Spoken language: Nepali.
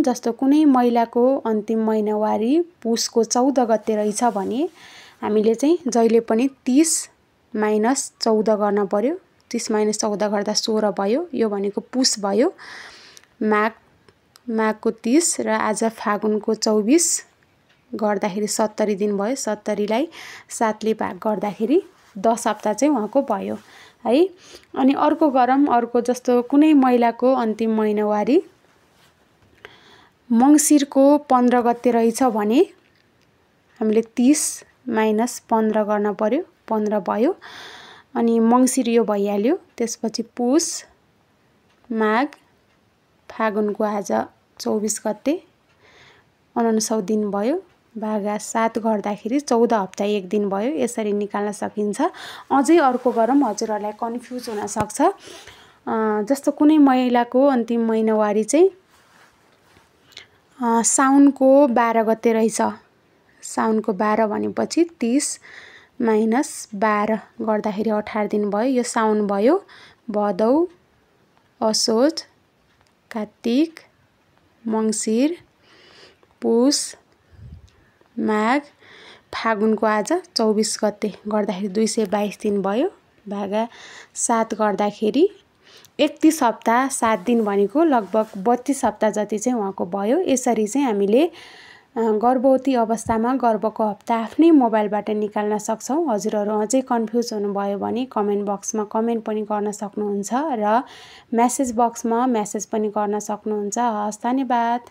जस्तो कुनै महिलाको अन्तिम महिनावारी पुसको 14 गते रहेछ भने हामीले चाहिँ जहिले पनि 30 माइनस 14 गर्न पर्यो। 30 माइनस 14 गर्दा 16 भयो। यो भनेको पुस भयो। माघको 30 र आज फागुनको 24 गर्दाखेरि 70 दिन भयो। 70 लाई 7 ले भाग गर्दाखेरि 10 हप्ता चाहिँ उहाँको भयो है। अनि अर्को गरम, अर्को जस्तो कुनै महिलाको अन्तिम महिनावारी मङ्सिरको 15 गते रहेछ भने हामीले 30 माइनस 15 गर्न पर्यो। 15 भयो। अनि मङ्सिर यो भइहाल्यो। त्यसपछि पुस, माघ, फागुनको आज 24 गते 49 दिन भयो। भागा 7 गर्दाखेरि 14 हप्ता 1 दिन भयो। यसरी निकाल्न सकिन्छ। अझै अर्को गरम, हजुरहरूलाई कन्फ्युज हुन सक्छ। जस्तो कुनै महिलाको अन्तिम महिनावारी चाहिँ साउनको 12 गते रहेछ। साउनको 12 भनेपछि 30 माइनस 12 गर्दाखेरि 18 दिन भयो। यो साउन भयो। भदौ, असोज, कार्तिक, मङ्सिर, पुस, माघ, फागुनको आज 24 गते गर्दाखेरि 222 दिन भयो। भागा 7 गर्दाखेरि 31 हप्ता 7 दिन भनेको लगभग 32 हप्ता जति चाहिँ उहाँको भयो। यसरी चाहिँ हामीले गर्भवती अवस्थामा गर्भको हप्ता आफ्नै मोबाइलबाट निकाल्न सक्छौँ। हजुरहरू अझै कन्फ्युज हुनुभयो भने कमेन्ट बक्समा कमेन्ट पनि गर्न सक्नुहुन्छ र मेसेज बक्समा मेसेज पनि गर्न सक्नुहुन्छ। हस्, धन्यवाद।